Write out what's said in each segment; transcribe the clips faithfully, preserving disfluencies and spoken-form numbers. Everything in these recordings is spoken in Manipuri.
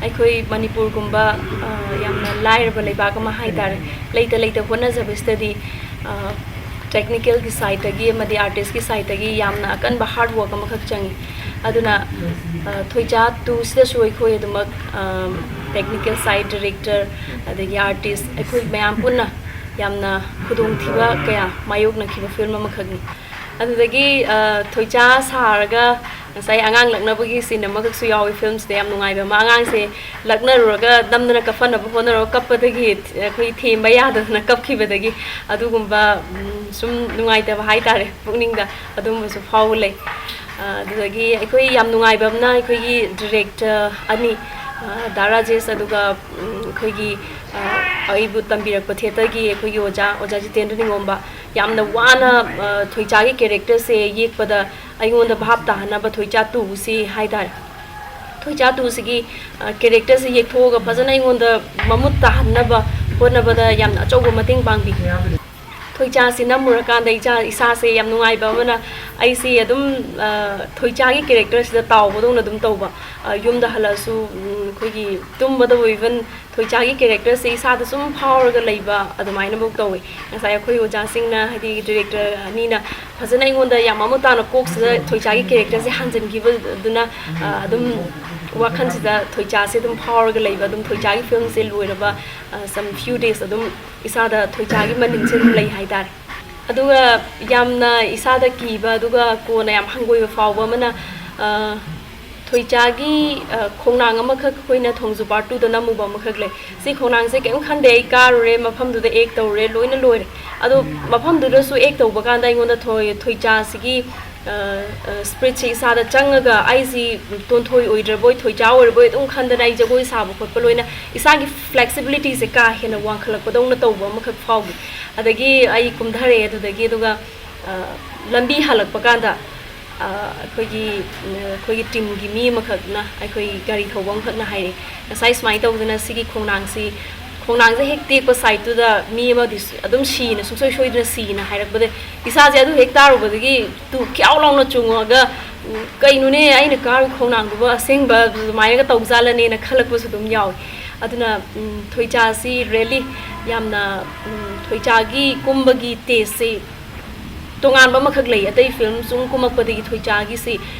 ꯑꯩꯈꯣꯏ ꯃꯅꯤꯄꯨꯔꯒꯨꯝꯕ, ꯑ, ꯌꯥꯝꯅ ꯂꯥꯏꯔꯕ ꯂꯩꯕꯥꯛ ꯑꯃ ꯍꯥꯏ ꯇꯥꯔꯦ, ꯂꯩꯇ ꯂꯩꯇ ꯍꯣꯠꯅꯖꯕꯁꯤꯗꯗꯤ, ꯑ, ꯇꯦꯛꯅꯤꯀꯦꯜꯒꯤ ꯁꯥꯏꯠꯇꯒꯤ ꯑꯃꯗꯤ ꯑꯥꯔꯇꯤꯁꯀꯤ ꯁꯥꯏꯠꯇꯒꯤ ꯌꯥꯝꯅ ꯑꯀꯟꯕ ꯍꯥꯔꯗ ꯋꯥꯔꯛ ꯑꯃꯈꯛ ꯆꯪꯉꯤ꯫ ꯑꯗꯨꯅ, ꯑ, ꯊꯣꯏꯆꯥ ꯇꯨꯁꯤꯗꯁꯨ ꯑꯩꯈꯣꯏ ꯑꯗꯨꯃꯛ, ꯑ, ꯇꯦꯛꯅꯤꯀꯦꯜ ꯁꯥꯏꯠ, ꯗꯥꯏꯔꯦꯛꯇꯔ, ꯑꯗꯒꯤ ꯑꯥꯔꯇꯤꯁ, ꯑꯩꯈꯣꯏ ꯃꯌꯥꯝ ꯄꯨꯟꯅ ꯌꯥꯝꯅ ꯈꯨꯗꯣꯡꯊꯤꯕ ꯀꯌꯥ ꯃꯥꯌꯣꯛꯅꯈꯤꯕ ꯐꯤꯂꯝ ꯑꯃꯈꯛꯅꯤ꯫ ꯑꯗꯨꯗꯒꯤ, ꯑ, ꯊꯣꯏꯆꯥ ꯁꯥꯔꯒ ꯉꯁꯥꯏ ꯑꯉꯥꯡ ꯂꯛꯅꯕꯒꯤ ꯁꯤꯟ ꯑꯃꯈꯛꯁꯨ ꯌꯥꯎꯋꯤ ꯐꯤꯂꯝꯁꯤꯗ꯫ ꯌꯥꯝ ꯅꯨꯡꯉꯥꯏꯕ ꯑꯃ, ꯑꯉꯥꯡꯁꯦ ꯂꯛꯅꯔꯨꯔꯒ ꯅꯝꯗꯅ ꯀꯞꯐꯟꯅꯕ ꯍꯣꯠꯅꯔꯒ ꯀꯞꯄꯗꯒꯤ ꯑꯩꯈꯣꯏ ꯊꯦꯝꯕ ꯌꯥꯗꯗꯅ ꯀꯞꯈꯤꯕꯗꯒꯤ ꯑꯗꯨꯒꯨꯝꯕ, ꯎꯝ, ꯁꯨꯝ ꯅꯨꯡꯉꯥꯏꯇꯕ ꯍꯥꯏ ꯇꯥꯔꯦ, ꯄꯨꯛꯅꯤꯡꯗ ꯑꯗꯨꯒꯨꯝꯕꯁꯨ ꯐꯥꯎꯕ ꯂꯩ꯫ ꯑ, ꯑꯗꯨꯗꯒꯤ ꯑꯩꯈꯣꯏ ꯌꯥꯝ ꯅꯨꯡꯉꯥꯏꯕ ꯑꯃꯅ ꯑꯩꯈꯣꯏꯒꯤ ꯗꯤꯔꯦꯛꯇꯔ ꯑꯅꯤ, ꯑ, ꯗꯥ ꯔꯥꯖꯦꯁ ꯑꯗꯨꯒ, ꯎꯝ, ꯑꯩꯈꯣꯏꯒꯤ, ꯑ, ꯑꯩꯕꯨ ꯇꯝꯕꯤꯔꯛꯄ ꯊꯤꯌꯦꯇꯔꯒꯤ ꯑꯩꯈꯣꯏꯒꯤ ꯑꯣꯖꯥ, ꯑꯣꯖꯥ ꯖꯤꯇꯦꯟꯗ꯭ꯔ ꯅꯤꯉꯣꯝꯕ, ꯌꯥꯝꯅ ꯋꯥꯅ, ꯑ, ꯊꯣꯏꯆꯥꯒꯤ ꯀꯦꯔꯦꯛꯇꯔꯁꯦ ꯌꯦꯛꯄꯗ ꯑꯩꯉꯣꯟꯗ ꯚꯥꯞ ꯇꯥꯍꯟꯅꯕ ꯊꯣꯏꯆꯥ ꯇꯨꯁꯤ ꯍꯥꯏ ꯇꯥꯔꯦ꯫ ꯊꯣꯏꯆꯥ ꯇꯨꯁꯤꯒꯤ, ꯑ, ꯀꯦꯔꯦꯛꯇꯔꯁꯤ ꯌꯦꯛꯊꯣꯛꯑꯒ ꯐꯖꯅ ꯑꯩꯉꯣꯟꯗ ꯃꯃꯨꯠ ꯇꯥꯍꯟꯅꯕ ꯍꯣꯠꯅꯕꯗ ꯌꯥꯝꯅ ꯑꯆꯧꯕ ꯃꯇꯦꯡ ꯄꯥꯡꯕꯤ꯫ ꯊꯣꯏꯆꯥꯁꯤ ꯅꯝꯃꯨꯔꯀꯥꯟꯗ ꯏꯆꯥ, ꯏꯁꯥꯁꯦ ꯌꯥꯝ ꯅꯨꯡꯉꯥꯏꯕ ꯑꯃꯅ, ꯑꯩꯁꯤ ꯑꯗꯨꯝ, ꯑ, ꯊꯣꯏꯆꯥꯒꯤ ꯀꯦꯔꯦꯛꯇꯔꯁꯤꯗ ꯇꯥꯎꯕꯗꯧꯅ ꯑꯗꯨꯝ ꯇꯧꯕ꯫ ꯑ, ꯌꯨꯝꯗ ꯍꯜꯂꯛꯑꯁꯨ, ꯎꯝ, ꯑꯩꯈꯣꯏꯒꯤ ꯇꯨꯝꯕꯗꯕꯨ ꯏꯚꯟ ꯊꯣꯏꯆꯥꯒꯤ ꯀꯦꯔꯦꯛꯇꯔꯁꯦ ꯏꯁꯥꯗ ꯁꯨꯝ ꯐꯥꯎꯔꯒ ꯂꯩꯕ ꯑꯗꯨꯃꯥꯏꯅꯐꯧ ꯇꯧꯋꯤ꯫ ꯉꯁꯥꯏ ꯑꯩꯈꯣꯏ ꯑꯣꯖꯥꯁꯤꯡꯅ, ꯍꯥꯏꯗꯤ ꯗꯤꯔꯦꯛꯇꯔ ꯑꯅꯤꯅ ꯐꯖꯅ ꯑꯩꯉꯣꯟꯗ ꯌꯥꯝ ꯃꯃꯨꯠ ꯇꯥꯅ ꯀꯣꯛꯁꯤꯗ ꯊꯣꯏꯆꯥꯒꯤ ꯀꯦꯔꯦꯛꯇꯔꯁꯦ ꯍꯥꯟꯖꯟꯈꯤꯕꯗꯨꯅ, ꯑ, ꯑꯗꯨꯝ ꯋꯥꯈꯜꯁꯤꯗ ꯊꯣꯏꯆꯥꯁꯦ ꯑꯗꯨꯝ ꯐꯥꯎꯔꯒ ꯂꯩꯕ, ꯑꯗꯨꯝ ꯊꯣꯏꯆꯥꯒꯤ ꯐꯤꯂꯝꯁꯦ ꯂꯣꯏꯔꯕ, ꯑ, some few days ꯑꯗꯨꯝ ꯏꯁꯥꯗ ꯊꯣꯏꯆꯥꯒꯤ ꯃꯅꯤꯟꯁꯦ ꯑꯗꯨꯝ ꯂꯩ ꯍꯥꯏꯇꯥꯔꯦ꯫ ꯑꯗꯨꯒ ꯌꯥꯝꯅ ꯏꯁꯥꯗ ꯀꯤꯕ, ꯑꯗꯨꯒ ꯀꯣꯟꯅ ꯌꯥꯝ ꯍꯪꯒꯣꯏꯕ ꯐꯥꯎꯕ ꯑꯃꯅ, ꯑ, ꯊꯣꯏꯆꯥꯒꯤ, ꯑ, ꯈꯣꯡꯅꯥꯡ ꯑꯃꯈꯛ ꯑꯩꯈꯣꯏꯅ ꯊꯣꯡꯖꯨ part two ꯗ ꯅꯝꯃꯨꯕ ꯑꯃꯈꯛ ꯂꯩ꯫ ꯁꯤ ꯈꯣꯡꯅꯥꯡꯁꯦ ꯀꯔꯤꯝ ꯈꯟꯗꯦ, ꯑꯩ ꯀꯥꯔꯨꯔꯦ, ꯃꯐꯝꯗꯨꯗ act ꯇꯧꯔꯨꯔꯦ, ꯂꯣꯏꯅ ꯂꯣꯏꯔꯦ꯫ ꯑꯗꯣ ꯃꯐꯝꯗꯨꯗꯁꯨ act ꯇꯧꯕ ꯀꯥꯟꯗ ꯑꯩꯉꯣꯟꯗ ꯊꯣꯏ-, ꯊꯣꯏꯆꯥꯁꯤꯒꯤ, ꯑ, ꯑ, spirit ꯁꯤ ꯏꯁꯥꯗ ꯆꯪꯉꯒ ꯑꯩꯁꯤ ꯇꯣꯟꯊꯣꯏ ꯑꯣꯏꯗ꯭ꯔꯕꯣꯏ, ꯊꯣꯏꯆꯥ ꯑꯣꯏꯔꯕꯣꯏ ꯑꯗꯨꯝ ꯈꯟꯗꯅ ꯑꯩ ꯖꯒꯣꯏ ꯁꯥꯕ ꯈꯣꯠꯄ ꯂꯣꯏꯅ ꯏꯁꯥꯒꯤ flexibility ꯁꯦ ꯀꯥ ꯍꯦꯟꯅ ꯋꯥꯡꯈꯠꯂꯛꯄꯗꯧꯅ ꯇꯧꯕ ꯑꯃꯈꯛ ꯐꯥꯎꯈꯤ꯫ ꯑꯗꯒꯤ ꯑꯩ ꯀꯨꯝꯊꯔꯛꯑꯦ ꯑꯗꯨꯗꯒꯤ, ꯑꯗꯨꯒ, ꯑ, ꯂꯝꯕꯤ ꯍꯜꯂꯛꯄ ꯀꯥꯟꯗ, ꯑ, ꯑꯩꯈꯣꯏꯒꯤ, ꯑ, ꯑꯩꯈꯣꯏꯒꯤ team ꯒꯤ ꯃꯤ ꯑꯃꯈꯛꯅ, ꯑꯩꯈꯣꯏ ꯒꯥꯔꯤ ꯊꯧꯕ ꯑꯃꯈꯛꯅ ꯍꯥꯏꯔꯛꯑꯦ, "ꯉꯁꯥꯏ ꯁꯨꯃꯥꯏꯅ ꯇꯧꯗꯅ ꯁꯤꯒꯤ ꯈꯣꯡꯅꯥꯡꯁꯤ, ꯈꯣꯡꯅꯥꯡꯁꯦ ꯍꯦꯛ ꯇꯦꯛꯄ side ꯇꯨꯗ ꯃꯤ ꯑꯃꯗꯤ ꯁꯨ-, ꯑꯗꯨꯝ ꯁꯤꯅ, ꯁꯨꯡꯁꯣꯏ ꯁꯣꯏꯗꯅ ꯁꯤꯅ" ꯍꯥꯏꯔꯛꯄꯗ ꯏꯁꯥꯁꯦ ꯑꯗꯨ ꯍꯦꯛ ꯇꯥꯔꯨꯕꯗꯒꯤ ꯇꯨ ꯈ꯭ꯌꯥꯎ ꯂꯥꯎꯅ ꯆꯣꯡꯉꯒ ꯎꯝ, ꯀꯩꯅꯣꯅꯦ, ꯑꯩꯅ ꯀꯥꯔꯨ ꯈꯣꯡꯅꯥꯡꯗꯨꯕꯨ ꯑꯁꯦꯡꯕ ꯑꯗꯨꯃꯥꯏꯅꯒ ꯇꯧꯖꯥꯠꯂꯅꯦꯅ ꯈꯜꯂꯛꯄꯁꯨ ꯑꯗꯨꯝ ꯌꯥꯎꯏ꯫ ꯑꯗꯨꯅ, ꯎꯝ, ꯊꯣꯏꯆꯥꯁꯤ really ꯌꯥꯝꯅ, ꯎꯝ, ꯊꯣꯏꯆꯥꯒꯤ ꯀꯨꯝꯕꯒꯤ taste ꯁꯤ ꯇꯣꯉꯥꯟꯕ ꯑꯃꯈꯛ ꯂꯩ꯫ ꯑꯇꯩ film ꯁꯨꯝ ꯀꯨꯝꯃꯛꯄꯗꯒꯤ ꯊꯣꯏꯆꯥꯒꯤꯁꯤ,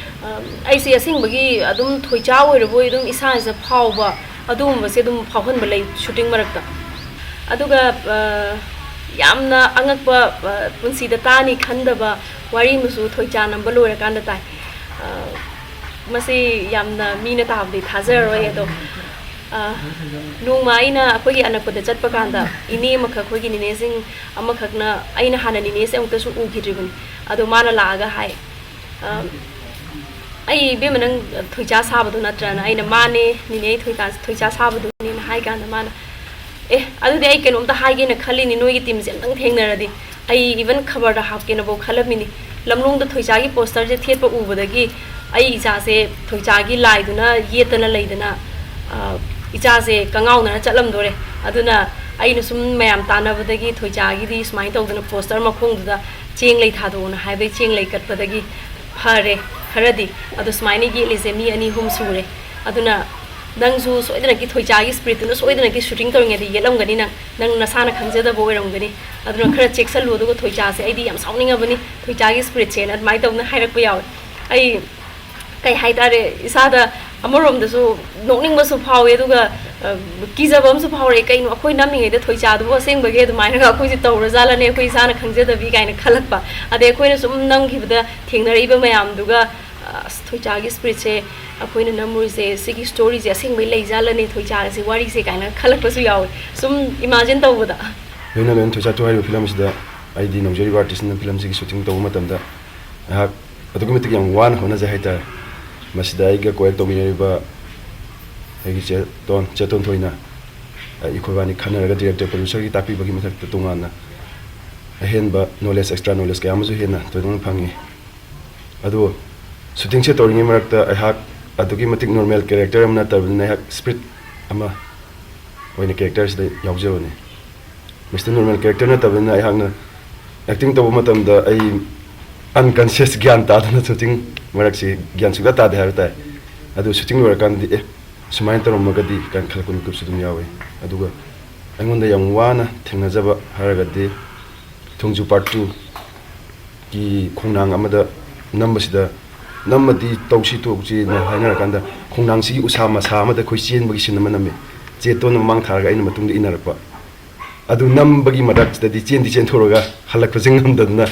ꯑ, ꯑꯩꯁꯦ ꯑꯁꯦꯡꯕꯒꯤ ꯑꯗꯨꯝ ꯊꯣꯏꯆꯥ ꯑꯣꯏꯔꯕꯣꯏ ꯑꯗꯨꯝ ꯏꯁꯥꯁꯤꯗ ꯐꯥꯎꯕ ꯑꯗꯨꯒꯨꯝꯕꯁꯦ ꯑꯗꯨꯝ ꯐꯥꯎꯍꯟꯕ ꯂꯩ shooting ꯃꯔꯛꯇ꯫ ꯑꯗꯨꯒ, ꯑ, ꯌꯥꯝꯅ ꯑꯉꯛꯄ, ꯑ, ꯄꯨꯟꯁꯤꯗ ꯇꯥꯅꯤ ꯈꯟꯗꯕ ꯋꯥꯔꯤ ꯑꯃꯁꯨ ꯊꯣꯏꯆꯥ ꯅꯝꯕ ꯂꯣꯏꯔꯀꯥꯟꯗ ꯇꯥꯏ꯫ ꯑ, ꯃꯁꯤ ꯌꯥꯝꯅ ꯃꯤꯅ ꯇꯥꯕꯗꯤ ꯊꯥꯖꯔꯔꯣꯏ, ꯑꯗꯣ, ꯑ, ꯅꯣꯡꯃ ꯑꯩꯅ ꯑꯩꯈꯣꯏꯒꯤ ꯑꯅꯛꯄꯗ ꯆꯠꯄ ꯀꯥꯟꯗ ꯏꯅꯦ ꯑꯃꯈꯛ, ꯑꯩꯈꯣꯏꯒꯤ ꯅꯤꯅꯦꯁꯤꯡ ꯑꯃꯈꯛꯅ, ꯑꯩꯅ ꯍꯥꯟꯅ ꯅꯤꯅꯦꯁꯦ ꯑꯃꯨꯛꯇꯁꯨ ꯎꯈꯤꯗ꯭ꯔꯤꯕꯅꯤ, ꯑꯗꯣ ꯃꯥꯅ ꯂꯥꯛꯑꯒ ꯍꯥꯏ, ꯑ, "ꯑꯩ, ꯏꯕꯦꯝꯃ, ꯅꯪ ꯊꯣꯏꯆꯥ ꯁꯥꯕꯗꯣ ꯅꯠꯇ꯭ꯔꯅ?" ꯑꯩꯅ, "ꯃꯥꯅꯦ ꯅꯤꯅꯦ, ꯑꯩ ꯊꯣꯏꯆꯥ, ꯊꯣꯏꯆꯥ ꯁꯥꯕꯗꯨꯅꯦꯅ" ꯍꯥꯏ ꯀꯥꯟꯗ ꯃꯥꯅ, "ꯑꯦ, ꯑꯗꯨꯗꯤ ꯑꯩ ꯀꯩꯅꯣꯝꯇ ꯍꯥꯏꯒꯦꯅ ꯈꯜꯂꯤꯅꯤ, ꯅꯣꯏꯒꯤ team ꯁꯦ ꯑꯝꯇꯪ ꯊꯦꯡꯅꯔꯗꯤ꯫ ꯑꯩ even ꯈꯕꯔꯗ ꯍꯥꯞꯀꯦꯅꯐꯧ ꯈꯜꯂꯝꯃꯤꯅꯤ꯫ ꯂꯝꯂꯣꯡꯗ ꯊꯣꯏꯆꯥꯒꯤ poster ꯁꯦ ꯊꯦꯠꯄ ꯎꯕꯗꯒꯤ ꯑꯩ ꯏꯆꯥꯁꯦ ꯊꯣꯏꯆꯥꯒꯤ ꯂꯥꯏꯗꯨꯅ ꯌꯦꯠꯇꯅ ꯂꯩꯗꯅ, ꯑ, ꯏꯆꯥꯁꯦ ꯀꯉꯥꯎꯅꯔ ꯆꯠꯂꯝꯗꯣꯔꯦ꯫ ꯑꯗꯨꯅ ꯑꯩꯅ ꯁꯨꯝ ꯃꯌꯥꯝ ꯇꯥꯟꯅꯕꯗꯒꯤ ꯊꯣꯏꯆꯥꯒꯤꯗꯤ ꯁꯨꯃꯥꯏꯅ ꯇꯧꯗꯅ poster ꯃꯈꯣꯡꯗꯨꯗ ꯆꯦꯡ ꯂꯩ ꯊꯥꯗꯣꯛꯑꯣꯅ ꯍꯥꯏꯕꯒꯤ ꯆꯦꯡ ꯂꯩ ꯀꯠꯄꯗꯒꯤ ꯐꯔꯦ ꯈꯔꯗꯤ꯫ ꯑꯗꯣ ꯁꯨꯃꯥꯏꯅ ꯌꯦꯠꯂꯤꯁꯦ ꯃꯤ ꯑꯅꯤ ꯑꯍꯨꯝ ꯁꯨꯔꯦ꯫ ꯑꯗꯨꯅ ꯅꯪꯁꯨ ꯁꯣꯏꯗꯅꯒꯤ ꯊꯣꯏꯆꯥꯒꯤ spirit ꯇꯨꯅ ꯁꯣꯏꯗꯅꯒꯤ shooting ꯇꯧꯔꯤꯉꯩꯗ ꯌꯦꯠꯂꯝꯒꯅꯤ ꯅꯪ, ꯅꯪ ꯅꯁꯥꯅ ꯈꯪꯖꯗꯕ ꯑꯣꯏꯔꯝꯒꯅꯤ꯫ ꯑꯗꯨꯅ ꯈꯔ ꯆꯦꯛꯁꯜꯂꯨ, ꯑꯗꯨꯒ ꯊꯣꯏꯆꯥꯁꯦ ꯑꯩꯗꯤ ꯌꯥꯝ ꯁꯥꯎꯅꯤꯡꯉꯕꯅꯤ, ꯊꯣꯏꯆꯥꯒꯤ spirit ꯁꯦꯅ" ꯑꯗꯨꯃꯥꯏꯅ ꯇꯧꯗꯅ ꯍꯥꯏꯔꯛꯄ ꯌꯥꯎꯋꯦ꯫ ꯑꯩ ꯀꯩ ꯍꯥꯏꯇꯥꯔꯦ, ꯏꯁꯥꯗ ꯑꯃꯔꯣꯝꯗꯁꯨ ꯅꯣꯛꯅꯤꯡꯕꯁꯨ ꯐꯥꯎꯋꯦ, ꯑꯗꯨꯒ, ꯑ, ꯀꯤꯖꯕ ꯑꯃꯁꯨ ꯐꯥꯎꯔꯛꯑꯦ꯫ ꯀꯩꯅꯣ, ꯑꯩꯈꯣꯏ ꯅꯝꯃꯤꯉꯩꯗ ꯊꯣꯏꯆꯥꯗꯨꯕꯨ ꯑꯁꯦꯡꯕꯒꯤ ꯑꯗꯨꯃꯥꯏꯅꯒ ꯑꯩꯈꯣꯏꯁꯦ ꯇꯧꯔꯖꯥꯠꯂꯅꯦ, ꯑꯩꯈꯣꯏ ꯏꯁꯥꯅ ꯈꯪꯖꯗꯕꯤ ꯀꯥꯏꯅ ꯈꯜꯂꯛꯄ꯫ ꯑꯗꯩ ꯑꯩꯈꯣꯏꯅ ꯁꯨꯝ ꯅꯝꯈꯤꯕꯗ ꯊꯦꯡꯅꯔꯛꯏꯕ ꯃꯌꯥꯝꯗꯨꯒ, ꯑ, ꯑꯁ, ꯊꯣꯏꯆꯥꯒꯤ spirit ꯁꯦ ꯑꯩꯈꯣꯏꯅ ꯅꯝꯃꯨꯔꯤꯁꯦ, ꯁꯤꯒꯤ story ꯁꯦ ꯑꯁꯦꯡꯕꯩ ꯂꯩꯖꯥꯠꯂꯅꯦ, ꯊꯣꯏꯆꯥꯁꯦ, ꯋꯥꯔꯤꯁꯦ ꯀꯥꯏꯅ ꯈꯜꯂꯛꯄꯁꯨ ꯌꯥꯎꯋꯦ, ꯁꯨꯝ imagine ꯇꯧꯕꯗ꯫ ꯂꯣꯏꯅ ꯂꯣꯏꯅ ꯊꯣꯏꯆꯥ ꯇꯨ ꯍꯥꯏꯔꯤꯕ film ꯑꯁꯤꯗ ꯑꯩꯗꯤ ꯅꯧꯖꯔꯤꯕ artist ꯅ film ꯁꯤꯒꯤ shooting ꯇꯧꯕ ꯃꯇꯝꯗ ꯑꯩꯍꯥꯛ ꯑꯗꯨꯛꯀꯤ ꯃꯇꯤꯛ ꯌꯥꯝ ꯋꯥꯅ ꯍꯣꯠꯅꯖꯩ ꯍꯥꯏꯇꯥꯔꯦ꯫ ꯃꯁꯤꯗ ꯑꯩꯒ co-act ꯇꯧꯃꯤꯟꯅꯔꯤꯕ ꯑꯩꯒꯤ ꯆꯦ ꯇꯣꯟ, ꯆꯦ ꯇꯣꯟꯊꯣꯏꯅ, ꯑ, ꯑꯩꯈꯣꯏꯕꯥꯅꯤ ꯈꯟꯅꯔꯒ director, producer ꯒꯤ ꯇꯥꯛꯄꯤꯕꯒꯤ ꯃꯊꯛꯇ ꯇꯣꯉꯥꯟꯅ ꯑꯍꯦꯟꯕ knowledge, extra knowledge ꯀꯌꯥ ꯑꯃꯁꯨ ꯍꯦꯟꯅ ꯊꯣꯏꯗꯣꯛꯅ ꯐꯪꯉꯤ꯫ ꯑꯗꯨ shooting ꯁꯦ ꯇꯧꯔꯤꯉꯩ ꯃꯔꯛꯇ ꯑꯩꯍꯥꯛ ꯑꯗꯨꯛꯀꯤ ꯃꯇꯤꯛ normal character ꯑꯃ ꯅꯠꯇꯕꯅꯤꯅ ꯑꯩꯍꯥꯛ spirit ꯑꯃ ꯑꯣꯏꯅ character ꯁꯤꯗ ꯌꯥꯎꯖꯕꯅꯤ꯫ Mister Normal character ꯅꯠꯇꯕꯅꯤꯅ ꯑꯩꯍꯥꯛꯅ acting ꯇꯧꯕ ꯃꯇꯝꯗ ꯑꯩ unconscious, ꯒ꯭ꯌꯥꯟ ꯇꯥꯗꯅ shooting ꯃꯔꯛꯁꯤ ꯒ꯭ꯌꯥꯟ ꯁꯨꯡꯇꯥ ꯇꯥꯗꯦ ꯍꯥꯏꯕ ꯇꯥꯏ꯫ ꯑꯗꯨ ꯁꯨꯇꯤꯡ ꯂꯣꯏꯔꯀꯥꯟꯗꯗꯤ ꯑꯦ ꯁꯨꯃꯥꯏꯅ ꯇꯧꯔꯝꯃꯒꯗꯤ ꯀꯥꯏꯅ ꯈꯜꯂꯛꯄ ꯃꯤꯀꯨꯞꯁꯨ ꯑꯗꯨꯝ ꯌꯥꯎꯋꯤ꯫ ꯑꯗꯨꯒ ꯑꯩꯉꯣꯟꯗ ꯌꯥꯝ ꯋꯥꯅ ꯊꯦꯡꯅꯖꯕ ꯍꯥꯏꯔꯒꯗꯤ ꯊꯣꯡꯖꯨ ꯄꯥꯔꯠ ꯇꯨꯒꯤ ꯈꯣꯡꯅꯥꯡ ꯑꯃꯗ ꯅꯝꯕꯁꯤꯗ ꯅꯝꯃꯗꯤ ꯇꯧꯁꯤ ꯇꯣꯛꯁꯤꯅ ꯍꯥꯏꯅꯔꯀꯥꯟꯗ ꯈꯣꯡꯅꯥꯡꯁꯤꯒꯤ ꯎꯁꯥ ꯃꯁꯥ ꯑꯃꯗ ꯑꯩꯈꯣꯏ ꯆꯦꯟꯕꯒꯤ ꯁꯤꯟ ꯑꯃ ꯅꯝꯃꯤ꯫ ꯆꯦꯇꯣꯟꯅ ꯃꯃꯥꯡ ꯊꯥꯔꯒ ꯑꯩꯅ ꯃꯇꯨꯡꯗ ꯏꯟꯅꯔꯛꯄ꯫ ꯑꯗꯨ ꯅꯝꯕꯒꯤ ꯃꯔꯛꯇꯗꯤ ꯆꯦꯟꯗꯤ ꯆꯦꯟꯊꯣꯔꯒ ꯍꯜꯂꯛꯄꯁꯦ ꯉꯝꯗꯗꯅ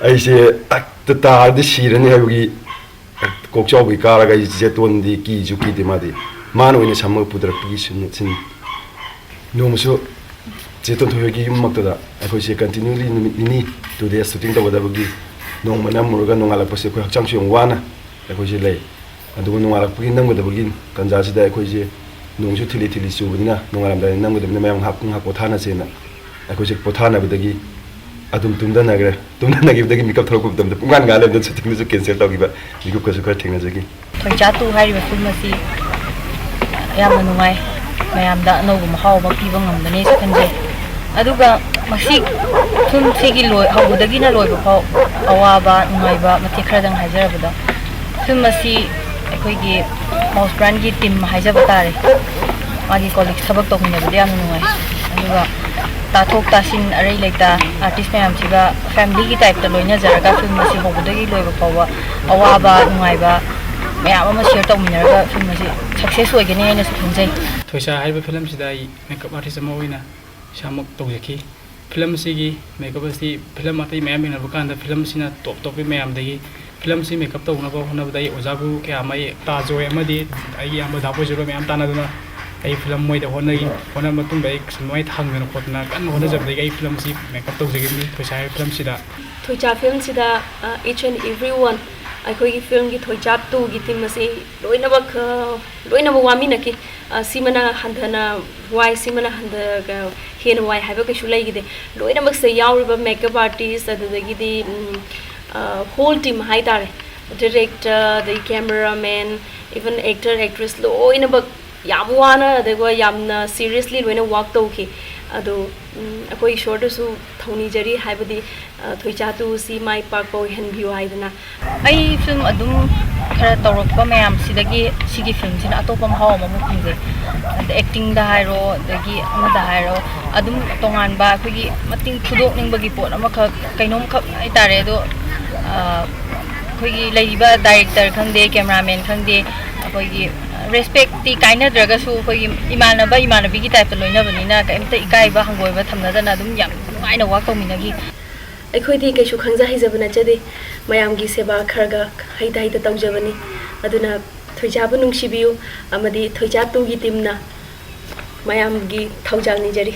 ꯑꯩꯁꯦ ꯇꯛꯇ ꯇꯥꯔꯗꯤ ꯁꯤꯔꯅꯤ ꯍꯥꯏꯕꯒꯤ ꯀꯣꯛꯆꯥꯎꯕꯤ ꯀꯥꯔꯒ ꯑꯩ ꯆꯦꯇꯣꯟꯗꯤ ꯀꯤꯁꯨ ꯀꯤꯗꯦ꯫ ꯃꯥꯗꯤ ꯃꯥꯅ ꯑꯣꯏꯅ ꯁꯝꯃꯒ ꯄꯨꯊꯔꯛꯄꯒꯤ ꯁꯤꯟ ꯁꯤꯟ ꯅꯣꯡꯃꯁꯨ ꯆꯦꯇꯣꯟ ꯊꯣꯏꯍꯣꯏꯒꯤ ꯌꯨꯝꯃꯛꯇꯗ ꯑꯩꯈꯣꯏꯁꯦ ꯀꯟꯇꯤꯅ꯭ꯌꯨꯂꯤ ꯅꯨꯃꯤꯠ ꯅꯤꯅꯤ ꯇꯨ ꯗꯦꯖ ꯁꯨꯇꯤꯡ ꯇꯧꯒꯗꯕꯒꯤ ꯅꯣꯡꯃ ꯅꯝꯃꯨꯔꯒ ꯅꯣꯡꯉꯥꯜꯂꯛꯄꯁꯦ ꯑꯩꯈꯣꯏ ꯍꯛꯆꯥꯡꯁꯨ ꯌꯥꯝ ꯋꯥꯅ ꯑꯩꯈꯣꯏꯁꯦ ꯂꯩ꯫ ꯑꯗꯨꯒ ꯅꯣꯡꯉꯥꯜꯂꯛꯄꯒꯤ ꯅꯝꯒꯗꯕꯒꯤ ꯇꯥꯟꯖꯥꯁꯤꯗ ꯑꯩꯈꯣꯏꯁꯦ ꯅꯣꯡꯁꯨ ꯊꯤꯂꯤ ꯊꯤꯂꯤ ꯆꯨꯕꯅꯤꯅ ꯅꯣꯡꯉꯥꯜꯂꯝꯗꯥꯏꯗ ꯅꯝꯒꯗꯕꯅꯤꯅ ꯃꯌꯥꯝ ꯉꯥꯏꯍꯥꯛ ꯉꯥꯏꯍꯥꯛ ꯄꯣꯊꯥꯅꯁꯦꯅ ꯑꯩꯈꯣꯏꯁꯦ ꯄꯣꯊꯥꯅꯕꯗꯒꯤ ꯑꯗꯨꯝ ꯇꯨꯝꯊꯅꯈ꯭ꯔꯦ꯫ ꯇꯨꯝꯊꯅꯈꯤꯕꯗꯒꯤ ꯃꯤꯀꯞ ꯊꯣꯛꯂꯛꯄ ꯃꯇꯝꯗ ꯄꯨꯡꯉꯥꯟ ꯉꯥꯜꯂꯦ꯫ ꯑꯗꯨꯅ ꯁꯨꯇꯤꯡꯗꯨꯁꯨ ꯀꯦꯟꯁꯦꯜ ꯇꯧꯈꯤꯕ ꯃꯤꯀꯨꯞꯀꯁꯨ ꯈꯔ ꯊꯦꯡꯅꯖꯈꯤ꯫ ꯊꯣꯏꯆꯥ ꯇꯨ ꯍꯥꯏꯔꯤꯕ ꯐꯤꯂꯝ ꯑꯁꯤ ꯌꯥꯝꯅ ꯅꯨꯡꯉꯥꯏ꯫ ꯃꯌꯥꯝꯗ ꯑꯅꯧꯕ ꯃꯍꯥꯎ ꯑꯃ ꯄꯤꯕ ꯉꯝꯒꯅꯤꯁꯨ ꯈꯟꯖꯩ꯫ ꯑꯗꯨꯒ ꯃꯁꯤ ꯐꯤꯂꯝꯁꯤꯒꯤ ꯂꯣꯏ-, ꯍꯧꯕꯗꯒꯤꯅ ꯂꯣꯏꯕ ꯐꯥꯎ ꯑꯋꯥꯕ ꯅꯨꯡꯉꯥꯏꯕ ꯃꯇꯦꯛ ꯈꯔꯗꯪ ꯍꯥꯏꯖꯔꯕꯗ, ꯐꯤꯂꯝ ꯑꯁꯤ ꯑꯩꯈꯣꯏꯒꯤ ꯃꯥꯎꯁ ꯕ꯭ꯔꯥꯟꯒꯤ ꯇꯤꯝ ꯍꯥꯏꯖꯕ ꯇꯥꯔꯦ, ꯃꯥꯒꯤ ꯀꯣꯂꯤꯛꯁ ꯊꯕꯛ ꯇꯧꯃꯤꯟꯅꯕꯗ ꯌꯥꯝꯅ ꯅꯨꯡꯉꯥꯏ꯫ ꯑꯗꯨꯒ ꯇꯥꯊꯣꯛ ꯇꯥꯁꯤꯟ ꯑꯔꯩ ꯂꯩꯇ ꯑꯥꯔꯇꯤꯁ ꯃꯌꯥꯝꯁꯤꯒ ꯐꯦꯃꯤꯂꯤꯒꯤ ꯇꯥꯏꯞꯇ ꯂꯣꯏꯅꯖꯔꯒ ꯐꯤꯂꯝ ꯑꯁꯤ ꯍꯧꯕꯗꯒꯤ ꯂꯣꯏꯕ ꯐꯥꯎꯕ ꯑꯋꯥꯕ ꯅꯨꯡꯉꯥꯏꯕ ꯃꯌꯥꯝ ꯑꯃ ꯁꯤꯌꯔ ꯇꯧꯃꯤꯟꯅꯔꯒ ꯐꯤꯂꯝ ꯑꯁꯤ ꯁꯛꯁꯦꯁ ꯑꯣꯏꯒꯅꯤ ꯍꯥꯏꯅꯁꯨ ꯈꯟꯖꯩ꯫ ꯊꯣꯏꯁꯥ ꯍꯥꯏꯔꯤꯕ ꯐꯤꯂꯝꯁꯤꯗ ꯑꯩ ꯃꯦꯀꯞ ꯑꯥꯔꯇꯤꯁ ꯑꯃ ꯑꯣꯏꯅ ꯏꯁꯥꯃꯛ ꯇꯧꯖꯈꯤ꯫ ꯐꯤꯂꯝ ꯑꯁꯤꯒꯤ ꯃꯦꯀꯞ ꯑꯁꯤ ꯐꯤꯂꯝ ꯑꯇꯩ ꯃꯌꯥꯝ ꯌꯦꯡꯅꯕ ꯀꯥꯟꯗ ꯐꯤꯂꯝ ꯑꯁꯤꯅ ꯇꯣꯞ ꯇꯣꯞꯄꯤ ꯃꯌꯥꯝꯗꯒꯤ꯫ ꯐꯤꯂꯝ ꯑꯁꯤ ꯃꯦꯀꯞ ꯇꯧꯅꯕ ꯍꯣꯠꯅꯕꯗ ꯑꯩ ꯑꯣꯖꯥ ꯒꯨꯔꯨ ꯀꯌꯥ ꯑꯃ, ꯑꯩ ꯇꯥꯖ ꯔꯣꯏ ꯑꯃꯗꯤ ꯑꯩꯒꯤ ꯏꯌꯥꯝꯕ ꯗꯥ ꯄꯣꯏꯖꯔꯣꯏ ꯃꯌꯥꯝ ꯇꯥꯟꯅꯗꯨꯅ ꯑꯩ ꯐꯤꯂꯝ ꯃꯣꯏꯗ ꯍꯣꯠꯅꯈꯤ꯫ ꯍꯣꯠꯅꯕ ꯃꯇꯨꯡꯗ ꯑꯩ ꯁꯟꯃꯥꯏ ꯊꯥꯡꯗꯅ ꯈꯣꯠꯇꯅ ꯀꯟꯅ ꯍꯣꯠꯅꯖꯕꯗꯒꯤ ꯑꯩ ꯐꯤꯂꯝ ꯑꯁꯤ ꯃꯦꯀꯞ ꯇꯧꯖꯈꯤꯕꯅꯤ꯫ ꯊꯣꯏꯁꯥ ꯍꯥꯏꯔꯤꯕ ꯐꯤꯂꯝꯁꯤꯗ ꯊꯣꯏꯆꯥ ꯐꯤꯂꯝꯁꯤꯗ, ꯑ, each and every one, ꯑꯩꯈꯣꯏꯒꯤ ꯐꯤꯂꯝꯒꯤ ꯊꯣꯏꯆꯥ ꯇꯨꯒꯤ ꯇꯤꯝ ꯑꯁꯤ ꯂꯣꯏꯅꯃꯛ, ꯑ, ꯂꯣꯏꯅꯃꯛ ꯋꯥꯃꯤꯟꯅꯈꯤ꯫ ꯑ, ꯁꯤꯃꯅ ꯍꯟꯊꯅ ꯋꯥꯏ, ꯁꯤꯃꯅ ꯍꯟꯊ-, ꯀ-, ꯍꯦꯟꯅ ꯋꯥꯏ ꯍꯥꯏꯕ ꯀꯩꯁꯨ ꯂꯩꯈꯤꯗꯦ꯫ ꯂꯣꯏꯅꯃꯛꯁꯦ ꯌꯥꯎꯔꯤꯕ ꯃꯦꯀꯞ ꯑꯥꯔꯇꯤꯁ, ꯑꯗꯨꯗꯒꯤꯗꯤ, ꯎꯝ, ꯑ, ꯍꯣꯜ ꯇꯤꯝ ꯍꯥꯏꯇꯥꯔꯦ, ꯗꯤꯔꯦꯛꯇꯔ, ꯑꯗꯩ ꯀꯦꯃꯦꯔꯥꯃꯦꯟ, ꯏꯚꯟ ꯑꯦꯛꯇꯔ, ꯑꯦꯛꯇ꯭ꯔꯦꯁ ꯂꯣꯏꯅꯃꯛ ꯌꯥꯝ ꯋꯥꯅ, ꯑꯗꯨꯒ ꯌꯥꯝꯅ ꯁꯤꯔꯤꯌꯁꯂꯤ ꯂꯣꯏꯅ ꯋꯥꯛ ꯇꯧꯈꯤ꯫ ꯑꯗꯣ, ꯎꯝ, ꯑꯩꯈꯣꯏ ꯏꯁꯣꯔꯗꯁꯨ ꯊꯧꯅꯤꯖꯔꯤ, ꯍꯥꯏꯕꯗꯤ, ꯑ, ꯊꯣꯏꯆꯥ ꯇꯨ ꯁꯤ ꯃꯥꯏ ꯄꯥꯛꯄ ꯑꯣꯏꯍꯟꯕꯤꯌꯨ ꯍꯥꯏꯗꯅ꯫ ꯑꯩ ꯐꯤꯂꯝ ꯑꯗꯨꯝ ꯈꯔ ꯇꯧꯔꯛꯄ ꯃꯌꯥꯝꯁꯤꯗꯒꯤ ꯁꯤꯒꯤ ꯐꯤꯂꯝꯁꯤꯅ ꯑꯇꯣꯞꯄ ꯃꯍꯥꯎ ꯑꯃꯃꯨꯛ ꯐꯪꯖꯩ꯫ ꯑꯗ ꯑꯦꯛꯇꯤꯡꯗ ꯍꯥꯏꯔꯣ, ꯑꯗꯒꯤ ꯑꯃꯗ ꯍꯥꯏꯔꯣ, ꯑꯗꯨꯝ ꯇꯣꯉꯥꯟꯕ ꯑꯩꯈꯣꯏꯒꯤ ꯃꯇꯤꯡ ꯐꯨꯗꯣꯛꯅꯤꯡꯕꯒꯤ ꯄꯣꯠ ꯑꯃꯈꯛ, ꯀꯩꯅꯣꯝꯈꯛ ꯍꯥꯏꯇꯥꯔꯦ꯫ ꯑꯗꯣ, ꯑ, ꯑꯩꯈꯣꯏꯒꯤ ꯂꯩꯔꯤꯕ ꯗꯥꯏꯔꯦꯛꯇꯔ ꯈꯪꯗꯦ, ꯀꯦꯃꯦꯔꯥꯃꯦꯟ ꯈꯪꯗꯦ, ꯑꯩꯈꯣꯏꯒꯤ ꯔꯦꯁꯄꯦꯛꯇꯤ ꯀꯥꯏꯅꯗ꯭ꯔꯒꯁꯨ, ꯑꯩꯈꯣꯏꯒꯤ ꯏꯃꯥꯟꯅꯕ ꯏꯃꯥꯟꯅꯕꯤꯒꯤ ꯇꯥꯏꯞꯇ ꯂꯣꯏꯅꯕꯅꯤꯅ ꯀꯩꯝꯇ ꯏꯀꯥꯏꯕ ꯍꯪꯒꯣꯏꯕ ꯊꯝꯅꯗꯅ ꯑꯗꯨꯝ ꯌꯥꯝ ꯅꯨꯡꯉꯥꯏꯅ ꯋꯥꯛ ꯇꯧꯃꯤꯟꯅꯈꯤ꯫ ꯑꯩꯈꯣꯏꯗꯤ ꯀꯩꯁꯨ ꯈꯪꯖ ꯍꯩꯖꯕ ꯅꯠꯆꯗꯦ꯫ ꯃꯌꯥꯝꯒꯤ ꯁꯦꯕꯥ ꯈꯔꯒ ꯍꯩꯇ ꯍꯩꯇ ꯇꯧꯖꯕꯅꯤ꯫ ꯑꯗꯨꯅ ꯊꯣꯏꯆꯥꯕꯨ ꯅꯨꯡꯁꯤꯕꯤꯌꯨ, ꯑꯃꯗꯤ ꯊꯣꯏꯆꯥ ꯇꯨꯒꯤ ꯇꯤꯝꯅ ꯃꯌꯥꯝꯒꯤ ꯊꯧꯖꯥꯜ ꯅꯤꯖꯔꯤ꯫